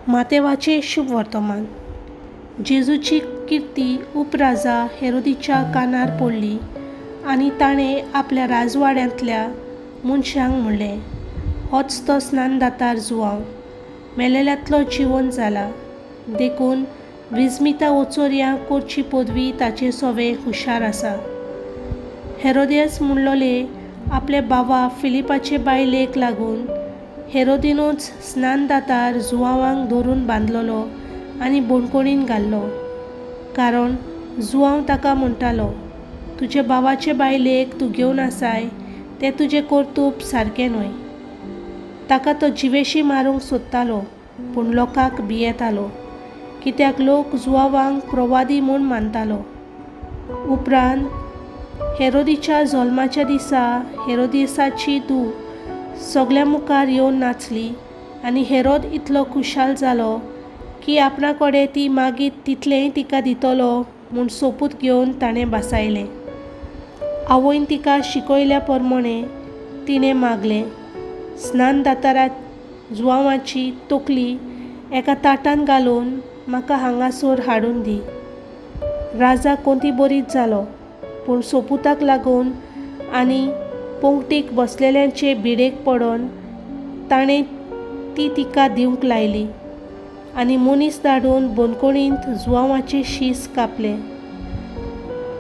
मातेवाचें शुभ वर्तमान. जेजूची किर्ती उपराजा हेरोदीच्या कानार पडली आनी ताणें आपल्या राजवाड्यांतल्या मनशांक म्हणलें, होच तो स्नानदातार जुवांव मेलेल्यांतलो जिवन जाला, देखून विजमिता वचोरया करची पदवी ताचे सोवे हुशार आसा. हेरोदियस म्हणलोले आपले बाबा फिलिपाचे बायलेक लागून हेरोदिनूच स्नानदातार जुवांवांक धरून बांदलेलो आनी बोणकोणीन घाल्लो, कारण जुवांव ताका म्हणटालो, तुजे भावाचे बायलेक तूं घेवन आसाय तें तुजें कर्तूब सारकें न्हय. ताका तो जिवेशी मारूंक सोदतालो, पूण लोकांक भियेतालो, कित्याक लोक जुवांवांक प्रवादी म्हूण मानतालो. उपरांत हेरोदीच्या जल्माच्या दिसा हेरोदिसाची धूव सगल्या मुखार येवन नाचली आनी हेरोद इतलो खुशाल जालो की आपणा कडेन ती मागीर तितलेंय तिका दितलो म्हूण सोपूत घेवन ताणें भासायलें. आवयन तिका शिकयल्या प्रमाणें तिणें मागलें, स्नानदातारा जुवांवाची तकली एका ताटान घालून म्हाका हांगासर हाडून दी. राजा कोंती बरीच जालो, पूण सोपुताक लागून आनी पंक्तीक बसलेल्यांचे भिडेक पडोन ताणें ती तिका दिवंक लायली आनी मनीस धाडून बंदखणींत जुवांवाचें शीस कापलें.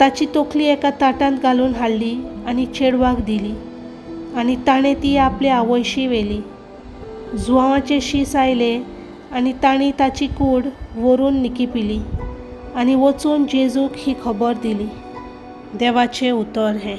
ताची तकली एका ताटांत घालून हाडली आनी चेडवाक दिली आनी ताणें ती आपले आवयशी व्हेली. जुवांवाचें शीस आयलें आनी तांणी ताची कूड व्हरून निकिपिली आनी वचून जेजूक ही खबर दिली. देवाचें उतर हें.